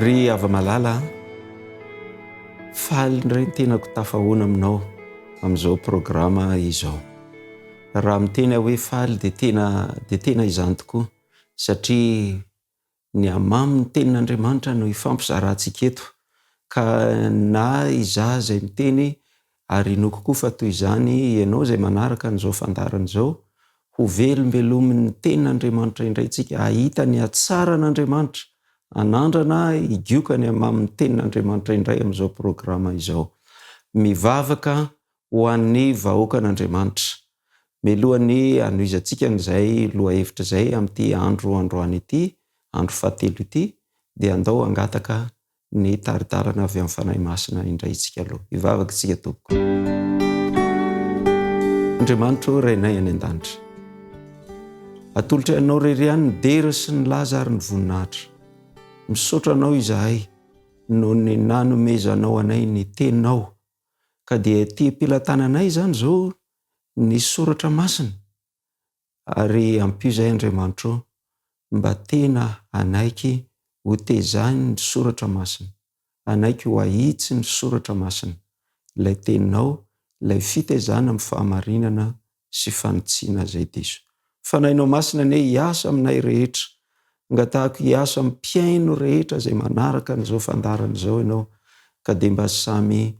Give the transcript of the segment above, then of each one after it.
Ry hava-malala a, faly indray ny tenako tafahoana aminao amin'izao programa izao. Raha miteny aho hoe faly dia tena dia tena izany tokoa satria ny hamamin'ny tenin'Andriamanitra no ifampizarantsika eto ka na izaho izay miteny ary inoako koa fa toy izany ianao izay manaraka an'izao fandaharana izao, ho velombelomin'ny tenin'Andriamanitra indray tsika, hahita ny hatsaran'Andriamanitra, hanandrana higioka ny hamamin'ny tenin'Andriamanitra indray amin'izao programa izao. Mivavaka ho an'ny vahoakan'Andriamanitra. Mialohan'ny hanohizantsika an'izay lohahevitra izay amin'ity andro androany ity, andro fahatelo ity, dia andao hangataka ny tari-dalana avy amin'ny Fanahy Masina indray isika aloha. Hivavaka isika tompoko. Andriamanitra ô Rainay any an-danitra, atolotray Anao irery ihany ny dera sy ny laza ary ny voninahitra. Misaotra Anao izahay noho ny nanomezanao anay ny Teninao Ka dia ety am-pelatananay izany izao ny soratra masina, ary ampio izahay Andriamanitra ô, mba tena hanaiky ho tezain'ny soratra masina, hanaiky ho ahitsy ny soratra masina, ilay teninao, ilay fitaizana amin'ny fahamarinana sy fanitsiana izay diso. Fanahinao Masina anie hiasa aminay rehetra. Angatahako hiasa amin'ny mpihaino rehetra izay manaraka an'izao fandaharana izao Ianao, ka dia mba samy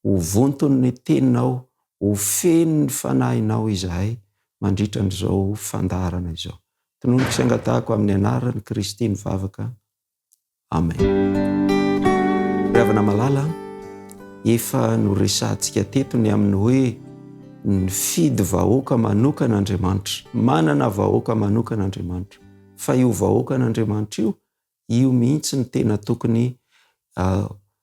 ho vonton'ny Teninao, ho feno ny Fanahinao izahay mandritra an'izao fandaharana izao. Tononiko sy angatahako amin'ny anaran'i Kristy ny vavaka. Amen. Ry havana malala, efa noresahantsika teto ny amin'ny hoe nifidy vahoaka manokana Andriamanitra. Manana vahoaka manokana Andriamanitra. Fa io vahoakan'Andriamanitra io, io mihitsy no tena tokony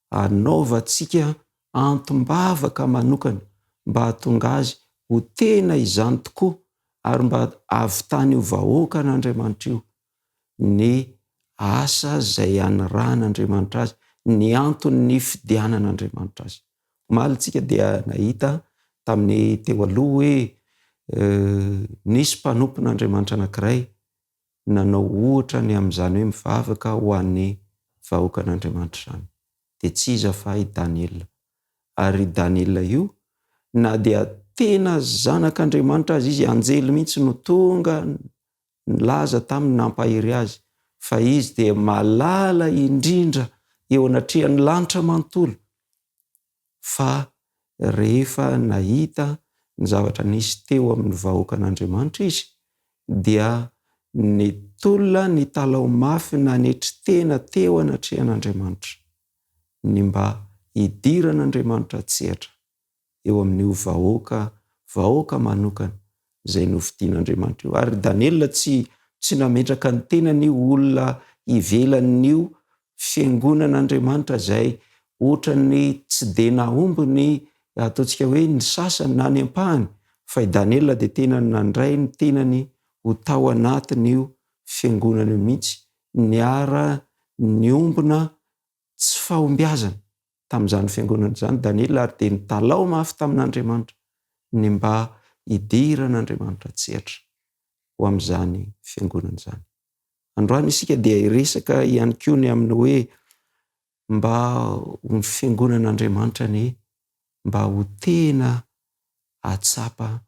hanaovantsika antom-bavaka manokana mba hahatonga azy ho tena izany tokoa ary mba hahavitan'io vahoakan'Andriamanitra io ny asa izay anirahan'Andriamanitra azy, ny antony nifidianan'Andriamanitra azy. Omaly isika dia nahita tamin'ny teo aloha hoe nisy mpanompon'Andriamanitra anankiray nanao ohatra ny amin'izany hoe mivavaka ho an'ny vahoakan'Andriamanitra izany. Dia tsy iza fa i Daniela. Ary i Daniela io, na dia tena zanak'Andriamanitra aza izy, anjely mihitsy no tonga nilaza taminy nampahery azy fa izy dia malala indrindra eo anatrehan'ny lanitra manontolo fa rehefa nahita ny zavatra nisy teo amin'ny vahoakan'Andriamanitra izy dia nitolona nitalaho mafy nanetry tena teo anatrehan'Andriamanitra ny mba hidiran'Andriamanitra an-tsehatra eo amin'io vahoaka, vahoaka manokana izay nofidin'Andriamanitra io. Ary Daniela tsy, tsy nametraka ny tenany ho olona ivelan'io fiangonan'Andriamanitra izay ohatran'ny tsy dia nahomby ny ataontsika hoe ny sasany na ny ampahany, fa i Daniela dia tena nandray ny tenany ho tao anatin'io fiangonana io mihitsy, niara niombona tsy fahombiazana tamin'izany fiangonana izany Daniela ary dia nitalaho mafy tamin'Andriamanitra ny mba hidiran'Andriamanitra an-tsehatra ho amin'izany fiangonana izany. Androany isika dia hiresaka ihany koa ny amin'ny hoe mba ho ny fiangonan'Andriamanitra anie mba ho tena hahatsapa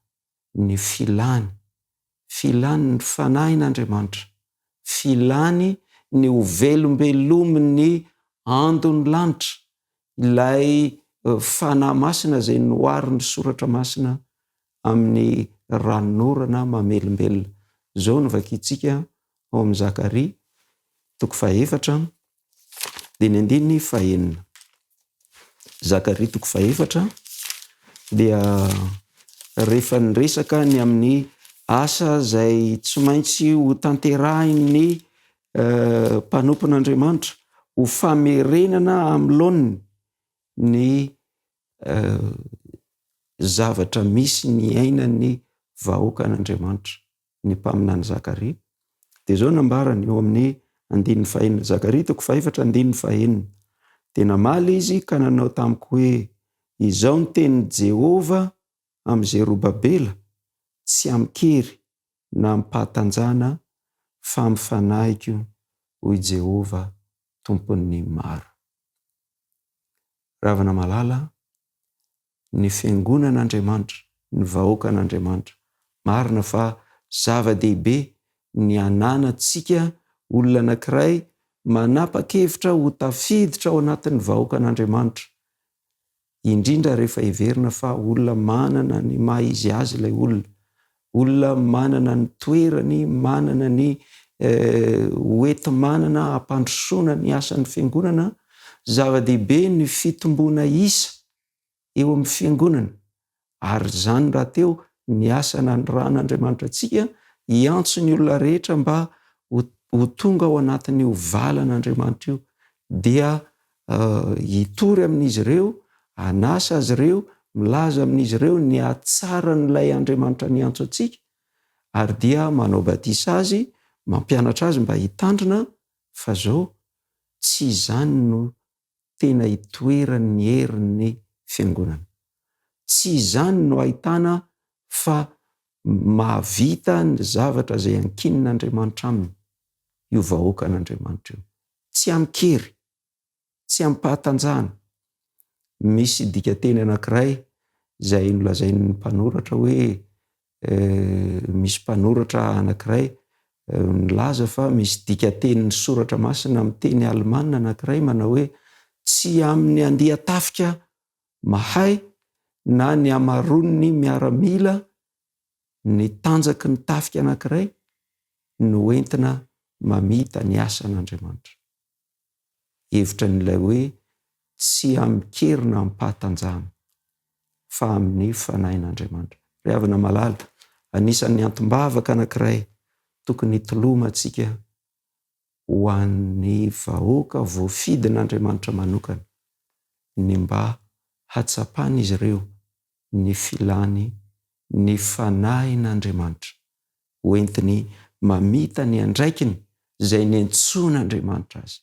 ny filany, filany ny Fanahin'Andriamanitra, filany ny ho velombelomin'ny andon'ny lanitra, ilay Fanahy Masina izay noharin'ny Soratra Masina amin'ny ranonorana mamelombelona. Izao no vakintsika ao amin'ny Zakaria, toko fahefatra, dia ny andininy fahenina. Zakaria toko fahefatra dia rehefa niresaka ny amin'ny asa izay tsy maintsy ho tanterahin'ny mpanompon'Andriamanitra ho famerenana amin'ny laoniny ny zavatra misy niainan'ny vahoakan'Andriamanitra. ny mpaminany Zakaria. Dia izao no nambarany eo amin'ny andininy fahenina, Zakaria toko fahefatra andininy fahenina. Dia namaly izy ka nanao tamiko hoe, Izao no tenin'i Jehovah amin'i Zerobabela, Tsy amin-kery na amim-pahatanjahana, fa amin'ny fanahiko, hoy Jehovah. Tompon'ny maro. Ravana malala, ny Fiangonan'Andriamanitra, ny vahoakan'Andriamanitra. Marina fa zava-dehibe ny ananantsika olona anankiray manapa-kevitra ho tafiditra ao anatin'ny vahoakan'Andriamanitra, indrindra rehefa heverina fa olona manana ny maha izy azy ilay olona, olona manana ny toerany, manana ny hoenti-manana hampandrosoana ny asan'ny Fiangonana. Zava-dehibe ny fitomboana isa eo amin'ny Fiangonana, ary izany rahateo ny asa nanirahan'Andriamanitra antsika hiantso ny olona rehetra mba ho tonga ao anatin'io valan'Andriamanitra io, dia hitory amin'izy ireo, hanasa azy ireo, milaza amin'izy ireo ny hatsaran'ilay Andriamanitra niantso antsika, ary dia manao batisa azy, mampianatra azy mba hitandrina fa zao tsy izany no tena itoeran'ny herin'ny Fiangonana. Tsy izany no ahitana fa mahavita ny zavatra izay ankinin'Andriamanitra aminy io vahoakan'Andriamanitra io. Tsy amin-kery, tsy amim-pahatanjahana. Misy dikanteny anankiray izay nolazain'ny mpanoratra hoe misy mpanoratra anankiray nilaza fa misy dikatenin'ny soratra masina amin'ny teny alemana anankiray manao hoe tsy amin'ny andian-tafika mahay na ny hamaroan'ny miaramila ny tanjaky ny tafika anankiray no entina mamita ny asan'Andriamanitra. Hevitra an'ilay hoe tsy amin-kery na amim-pahatanjahana, fa amin'ny Fanahin'Andriamanitra. Ry havana malala, anisan'ny antom-bavaka anankiray tokony hitolomantsika ho an'ny vahoaka voafidin'Andriamanitra manokana ny mba hatsapan'izy ireo ny filany ny Fanahin'Andriamanitra hoentiny mamita ny andraikiny izay niantsoan'Andriamanitra azy,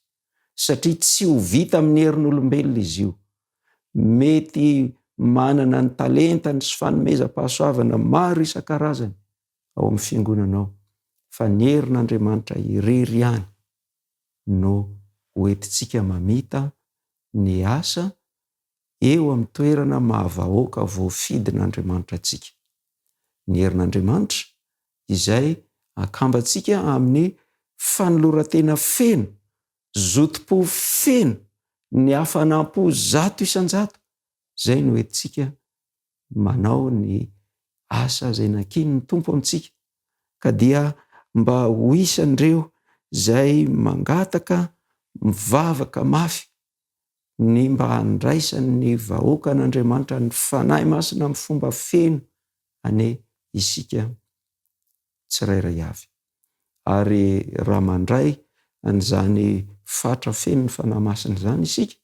satria tsy ho vita amin'ny herin'olombelona izy io. Mety manana ny talentany sy fanomezam-pahasoavana maro isan-karazany ao amin'ny fiangonana ao, fa ny herin'Andriamanitra irery ihany no hoentintsika mamita ny asa eo amin'ny toerana maha vahoaka voafidin'Andriamanitra antsika. Ny herin'Andriamanitra izay akambantsika amin'ny fanoloran-tena feno, zotom-po feno, ny hafanam-po 100%, izay no entintsika manao ny asa izay nankinin'ny Tompo amintsika, ka dia mba ho isan'ireo izay mangataka, mivavaka mafy ny mba handraisan'ny vahoakan'Andriamanitra ny Fanahy Masina amin'ny fomba feno anie isika tsirairay avy. Ary raha mandray an'izany fatra feno ny Fanahy Masina izany isika,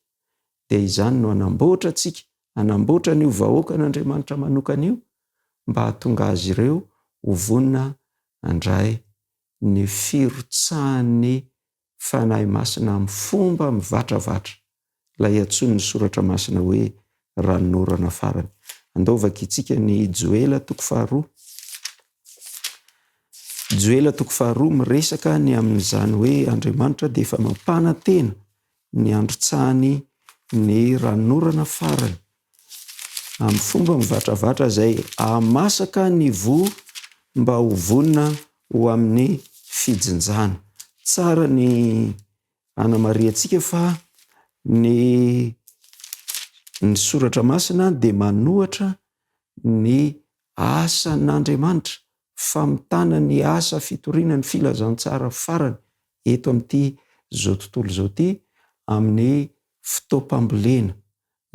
dia izany no hanamboatra antsika, hanamboatra an'io vahoakan'Andriamanitra manokana io, mba hahatonga azy ireo ho vonona handray ny firotsahan'ny Fanahy Masina amin'ny fomba mivatravatra, ilay antsoin'ny Soratra Masina hoe ranonorana farany. Andao vakintsika ny Joela toko faharoa. Joela toko faharoa miresaka ny amin'izany hoe Andriamanitra dia efa mampanantena ny handrotsahany ny ranonorana farany amin'ny fomba mivatravatra izay hahamasaka ny voa mba ho vonona ho amin'ny fijinjana. Tsara ny anamarihantsika fa ny ny soratra masina dia manohatra ny asan'Andriamanitra, famitana ny asa fitoriana ny filazantsara farany eto amin'ity zao tontolo izao ity amin'ny fotoam-pambolena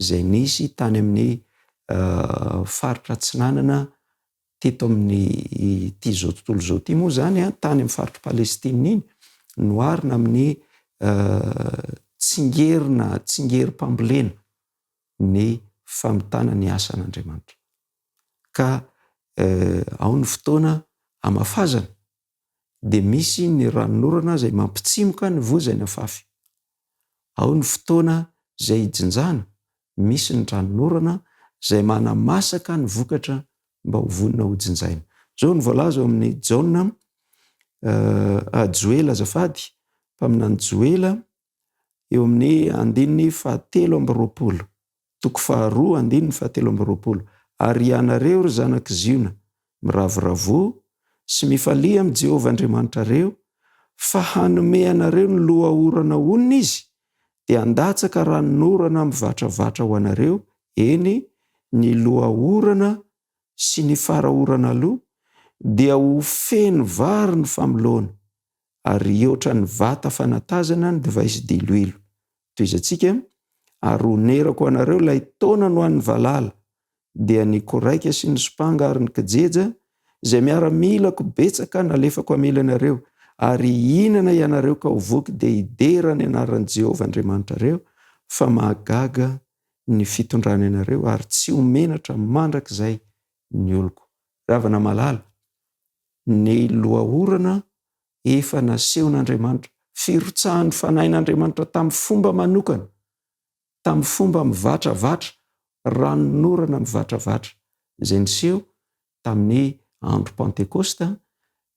izay nisy tany amin'ny faritra atsinanana teto amin'ny ity izao tontolo izao ity moa izany tany amin'ny faritr'i Palestina iny noharina amin'ny tsingerina tsingerim-pambolena ny famitana ny asan'Andriamanitra ka ao ny fotoana hamafazana dia misy ny ranonorana izay mampitsimoka ny voa izay nafafy. Ao ny fotoana izay ijinjana, misy ny ranonorana izay manamasaka ny vokatra mba ho vonona ho jinjaina. Izao no voalaza ao amin'ny Jaona, Joela azafady, mpaminany Joela. Eo amin'ny andininy fahatelo amby roapolo. Toko faharoa andininy fahatelo amby roapolo. Ary ianareo, ry zanak'i Ziona, miravoravoa sy mifalia amin'i Jehovah Andriamanitrareo, fa hanome anareo ny loha orana honina Izy, dia handatsaka ranonorana mivatravatra ho anareo, eny, ny loha orana sy ny fara orana aloha, dia ho feno vary ny famoloana, ary hihoatra ny vata fanatazana ny divay sy diloilo. Tohizantsika, Ary honerako anareo ilay taona no an'ny valala, dia ny koraika sy ny sompanga ary ny kijeja, izay miaramilako betsaka nalefako hamely anareo, ary hihinana ianareo ka ho voky dia hidera ny anaran'i Jehovah Andriamanitrareo, fa mahagaga ny fitondrany anareo, ary tsy ho menatra mandrakizay ny oloko. Ry havana malala, ny lohaorana efa nasehon'Andriamanitra, firotsahan'ny Fanahin'Andriamanitra tamin'ny fomba manokana, tamin'ny fomba mivatravatra, ranonorana mivatravatra, izay niseho tamin'ny andro Pantekosta,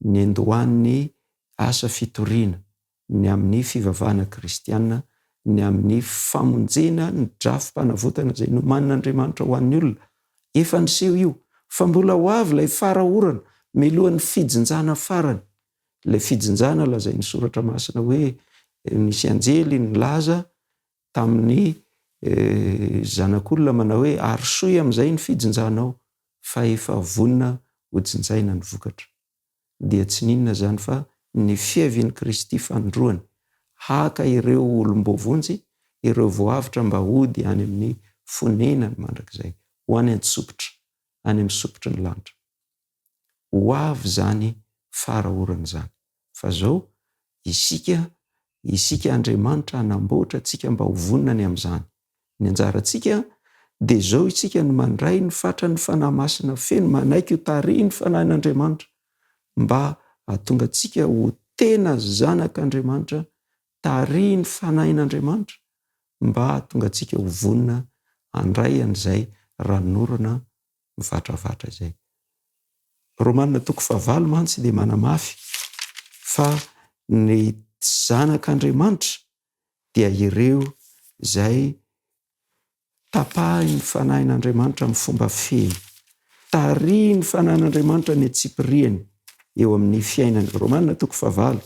niandohan'ny asa fitoriana ny amin'ny fivavahana kristiana, ny amin'ny famonjena ny drafi-panavotana izay nomanin'Andriamanitra ho an'ny olona. Efa niseho io, fa mbola ho avy ilay fara orana, milohan'ny fijinjana farany. Ilay fijinjana lazain'ny Soratra Masina hoe nisy anjely nilaza tamin'ny zanak'olona manao hoe arosoy amin'izay ny fijinjanao fa efa vonona hojinjaina ny vokatra. Dia tsy n'inona izany fa ny fiavian'i Kristy fanindroany haka ireo olom-boavonjy, ireo voavotra mba hody any amin'ny fonenany mandrakizay, ho any an-tsopitra, any amin'ny sopitry ny lanitra. Ho avy izany fara orana izany. Fa zao, isika, isika Andriamanitra hanamboatra antsika mba ho vonona ny amin'izany. Ny anjarantsika dia izao isika no mandray ny fatran'ny Fanahy Masina feno, manaiky ho tarihin'ny Fanahin'Andriamanitra mba hahatonga antsika ho tena zanak'Andriamanitra, tarihin'ny Fanahin'Andriamanitra mba hahatonga antsika ho vonona handray an'izay ranonorana mivatravatra izay. Romana toko fahavalo mantsy dia manamafy fa ny zanak'Andriamanitra dia ireo izay tapahin'ny Fanahin'Andriamanitra amin'ny fomba feno. Tarihin'ny Fanahin'Andriamanitra ny antsipiriany eo amin'ny fiainany. Romana toko fahavalo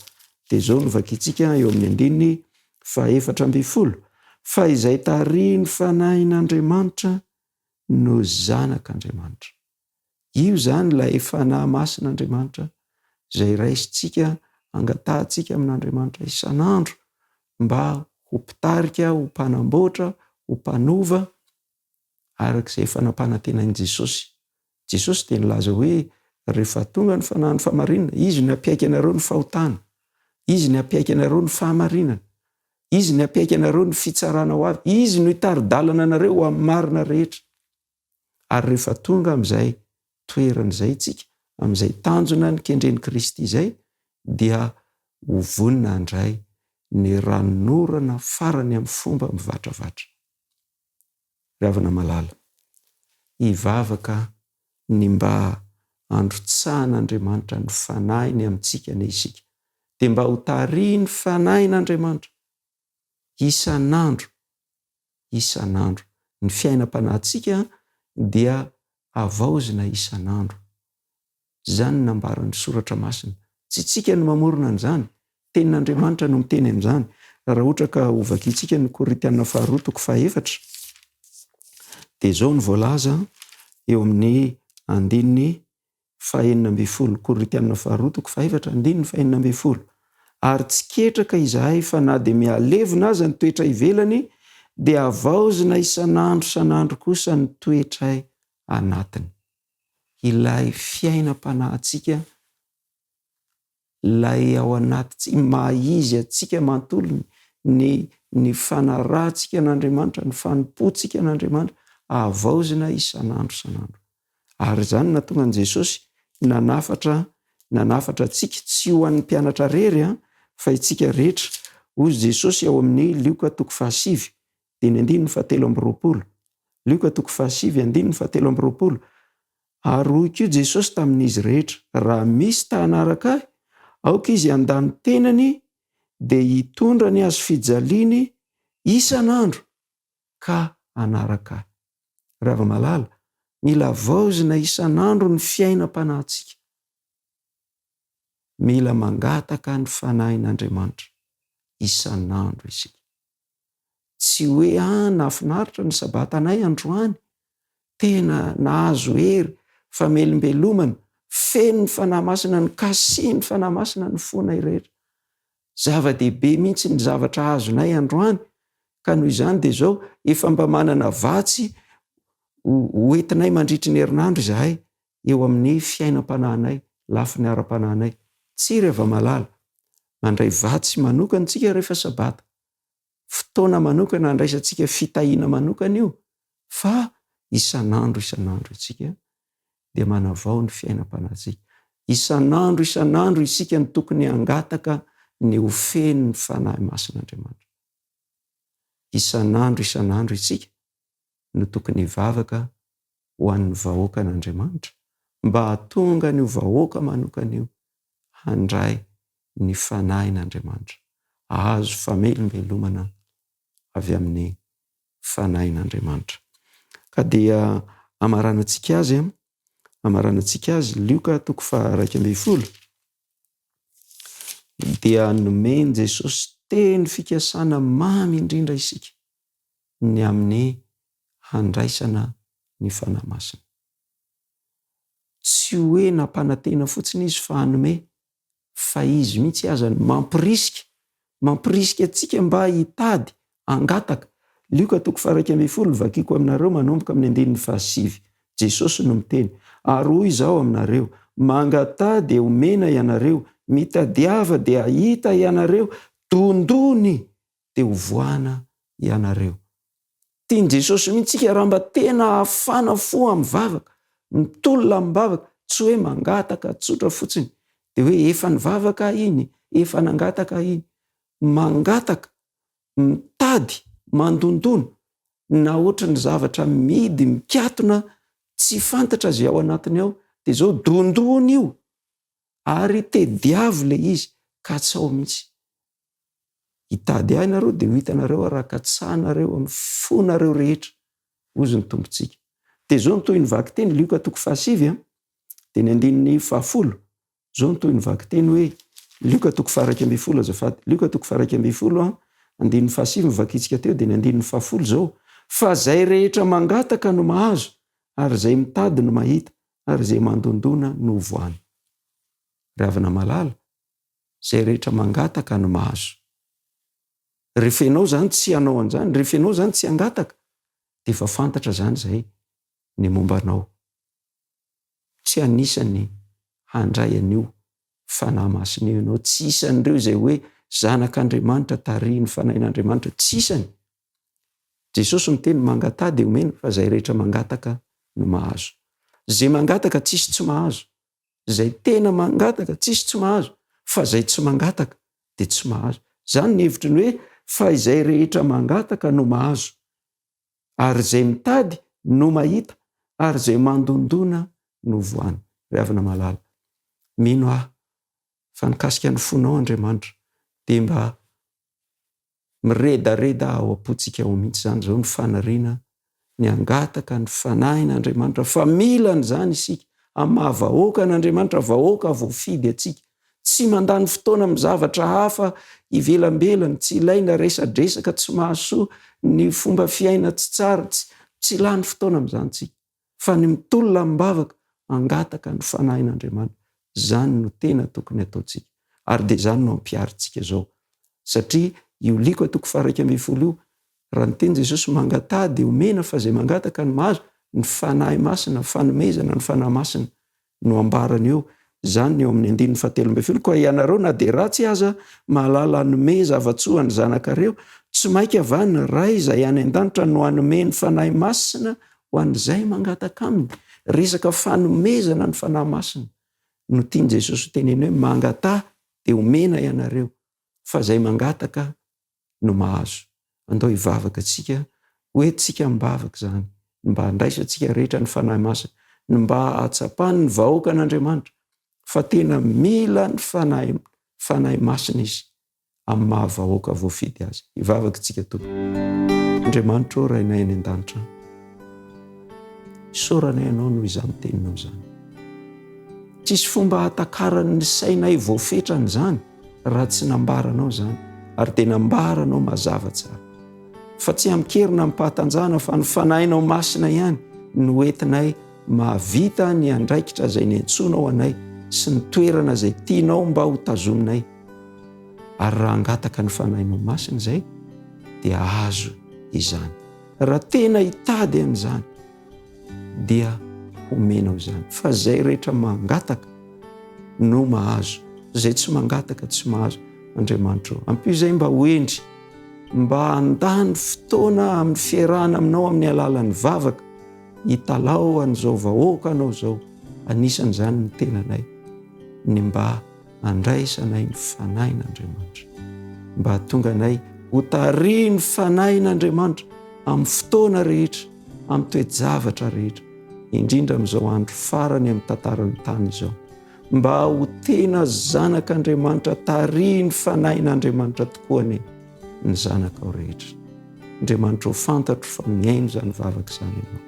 dia izao no vakintsika eo amin'ny andininy faha-14, Fa izay tarihin'ny Fanahin'Andriamanitra no zanak'Andriamanitra. Io izany ilay Fanahy Masin'Andriamanitra izay raisintsika, angatahantsika amin'Andriamanitra isan'andro mba ho mpitarika, ho mpanamboatra, ho mpanova, araka izay efa nampanantenain'i Jesosy. Jesosy dia nilaza hoe rehefa tonga ny Fanahin'ny fahamarinana, Izy no hampiaiky anareo ny fahotana, Izy no hampiaiky anareo ny fahamarinana, Izy no hampiaiky anareo ny fitsarana ho avy, Izy no hitari-dalana anareo ho amin'ny marina rehetra. Ary rehefa tonga amin'izay toerana izay isika, amin'izay tanjona nikendren'i Kristy izay, dia ho vonona handray ny ranonorana farany amin'ny fomba mivatravatra. Ry havana malala, hivavaka ny mba handrotsahan'Andriamanitra ny Fanahiny amintsika anie isika, dia mba ho tarihin'ny Fanahin'Andriamanitra isan'andro isan'andro. Ny fiainam-panahintsika dia havaozina isan'andro. Izany no nambaran'ny Soratra Masina. Tsy isika no mamorona an'izany. Tenin'Andriamanitra no miteny an'izany. Raha ohatra ka hovakintsika ny Korintiana faharoa toko fahaefatra, dia izao no voalaza eo amin'ny andininy fahenina ambin'ny folo. Korintiana faharoa toko fahaefatra andininy fahenina ambin'ny folo. Ary tsy ketraka izahay fa na dia mihalevona aza ny toetra ivelany, dia havaozina isan'andro isan'andro kosa ny toetray anatiny. Ilay fiainam-panahintsika, ilay ao anatintsika, maha izy antsika manontolo, ny ny fanarahantsika an'Andriamanitra, ny fanompoantsika an'Andriamanitra, havaozina isan'andro isan'andro. Ary izany no nahatonga an'i Jesosy nanafatra nanafatra antsika, tsy ho an'ny mpianatra rery an, fa isika rehetra. Hoy Jesosy ao amin'ny Lioka toko fahasivy, dia ny andininy fahatelo amby roapolo. Lioka toko fahasivy andininy fahatelo amby roapolo. Ary hoy koa Jesosy tamin'izy rehetra, Raha misy ta hanaraka Ahy, aoka izy handà ny tenany, dia hitondra ny hazofijaliany. isan'andro ka hanaraka Ahy. Ravamalala, mila havaozina isan'andro ny fiainam-panahintsika. Mila mangataka ny Fanahin'Andriamanitra isan'andro isika. Tsy hoe ah nahafinaritra ny sabatanay androany, tena nahazo hery, famelombelomana, feno ny Fanahy Masina, nokasihin'ny Fanahy Masina ny fonay rehetra. Zava-dehibe mihitsy ny zavatra azonay androany, ka noho izany dia izao, efa mba manana vatsy ho entinay mandritry ny herinandro izahay eo amin'ny fiainam-panahinay, lafiny ara-panahinay. Tsia ry hava-malala, mandray vatsy manokana isika rehefa sabata. Fotoana manokana andraisantsika fitahiana manokana io fa isan'andro isan'andro isika dia manavao ny fiainam-panahintsika. Isan'andro isan'andro isika no tokony hangataka ny ho feno ny Fanahy Masin'Andriamanitra. Isan'andro isan'andro isika no tokony hivavaka ho an'ny vahoakan'Andriamanitra mba hahatonga an'io vahoaka manokana io handray ny Fanahin'Andriamanitra, hahazo famelombelomana avy amin'ny Fanahin'Andriamanitra. Ka dia amaranantsika azy, amaranantsika azy, Lioka toko faha-11, dia nomen'i Jesosy teny fikasana mamy indrindra isika ny amin'ny handraisana ny Fanahy Masina. Tsy hoe nampanantena fotsiny Izy fa hanome, fa Izy mihitsy aza no mampirisika, mampirisika antsika mba hitady, hangataka. Lioka toko faha-11, vakiko aminareo manomboka amin'ny andininy fahasivy. Jesosy no miteny, Ary hoy Izaho aminareo, mangataha dia homena ianareo, mitadiava dia hahita ianareo, dondony dia hovoahana ianareo. Tian'i Jesosy mihitsy isika raha mba tena hafana fo amin'ny vavaka, mitolona amim-bavaka, tsy hoe mangataka tsotra fotsiny dia hoe efa nivavaka aho iny, efa nangataka aho iny. Mangataka, mitady, mandondona, na ohatry ny zavatra mihidy mikatona tsy fantatra izay ao anatiny ao, dia izao dondona io ary tediavo ilay izy katsao mihitsy. Hitady ahy nareo dia ho hitanareo aho raha katsahanareo amin'ny fonareo rehetra, hozy ny Tompontsika. Dia izao no tohin'ny vakiteny, Lioka toko fahasivy an, dia ny andininy fahafolo. Izao no tohin'ny vakiteny hoe, Lioka toko faha-11 azafady, Lioka toko faha-11 an, andininy fahasivy no vakintsika teo, dia ny andininy fahafolo izao, Fa izay rehetra mangataka no mahazo, ary izay mitady no mahita, ary izay mandondona no voany. Ry havana malala, Izay rehetra mangataka no mahazo. Rehefa ianao izany tsy hanao an'izany, rehefa ianao izany tsy hangataka, dia efa fantatra izany izay ny momba anao. Tsy anisan'ny handray an'io Fanahy Masina io ianao, tsy isan'ireo izay hoe zanak'Andriamanitra tarihin'ny Fanahin'Andriamanitra, tsy isany. Jesosy miteny mangataha dia omena fa izay rehetra mangataka no mahazo. Izay mangataka tsisy tsy mahazo. Izay tena mangataka tsisy tsy mahazo fa izay tsy mangataka dia tsy mahazo. Izany ny hevitry ny hoe fa izay rehetra mangataka no mahazo. Ary izay mitady no mahita ary izay mandondona no voany. Ry havana malala, mino aho fa nikasika ny fonao Andriamanitra dia mba Miredareda ao am-pontsika ao mihitsy izany izao ny faniriana ny hangataka ny Fanahin'Andriamanitra, fa mila an'izany isika amin'ny maha vahoaka an'Andriamanitra, vahoaka voafidy antsika. Tsy mandany fotoana amin'ny zavatra hafa ivelambelany, tsy ilaina resadresaka tsy mahasoa, ny fomba fiaina tsy tsara, tsy tsy lany fotoana amin'izany isika. Fa ny mitolona amim-bavaka, mangataka ny Fanahin'Andriamanitra, izany no tena tokony hataontsika. Ary dia izany no ampiharintsika izao. Satria io Lioka toko faha-11 io, raha niteny Jesosy, mangataha dia omena fa izay mangataka no mahazo, ny Fanahy Masina, fanomezana ny Fanahy Masina. no ambarany eo, izany ny eo amin'ny andininy fahatelo ambin'ny folo, koa ianareo na dia ratsy aza mahalala hanome zava-tsoa ny zanakareo, tsy mainka va ny Ray izay any an-danitra no hanome ny Fanahy Masina ho an'izay mangataka aminy? Resaka fanomezana ny Fanahy Masina no tian'i Jesosy ho tenenina hoe mangataha dia omena ianareo, fa izay mangataka no mahazo. Andao hivavaka antsika, ho entintsika am-bavaka izany, ny mba handraisantsika rehetra ny Fanahy Masina, ny mba hahatsapan'ny vahoakan'Andriamanitra fa tena mila ny Fanahy, Fanahy Masina izy. Amin'ny maha vahoaka voafidy azy. Hivavaka isika Tompo. Andriamanitra ô Rainay any an-danitra, isaoranay Anao noho izany teninao izany. Tsisy fomba hahatakaran'ny sainay voafetra an'izany raha tsy nambaranao izany, ary dia nambaranao mazava tsara. Fa tsy amin-kery na amim-pahatanjahana fa ny Fanahinao Masina ihany no entinay mahavita ny andraikitra izay niantsoanao anay sy ny toerana izay tianao mba ho tazominay. Ary raha hangataka ny Fanahinao Masina izay dia azo izany. Raha tena hitady an'izany dia homenao izany. Fa izay rehetra mangataka no mahazo. Izay tsy mangataka tsy mahazo. Andriamanitra ô, ampio izay mba ho hendry, mba handany fotoana amin'ny fiarahana aminao amin'ny alalan'ny vavaka, hitalaho an'izao vahoaka anao izao, anisan'izany ny tenanay, ny mba Andraisanay ny Fanahin'Andriamanitra, mba hahatonga anay ho tarihin'ny Fanahin'Andriamanitra amin'ny fotoana rehetra, amin'ny toe-javatra rehetra, indrindra amin'izao andro farany amin'ny tantaran'ny tany izao, mba ho tena zanak'Andriamanitra tarihin'ny Fanahin'Andriamanitra tokoa anie ny zanakao rehetra. Andriamanitra ô, fantatro fa mihaino izany vavaka izany Ianao.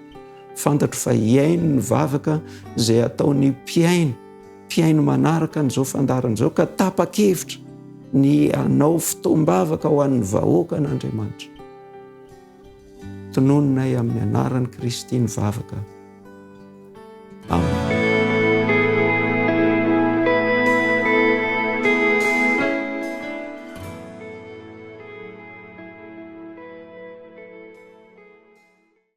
Fantatro fa hihaino ny vavaka izay ataon'ny mpihaino mpihaino manaraka an'izao fandaharana izao ka tapa-kevitra ny hanao fotoam-bavaka ho an'ny vahoakan'Andriamanitra. Tononinay amin'ny anaran'i Kristy ny vavaka. Amen.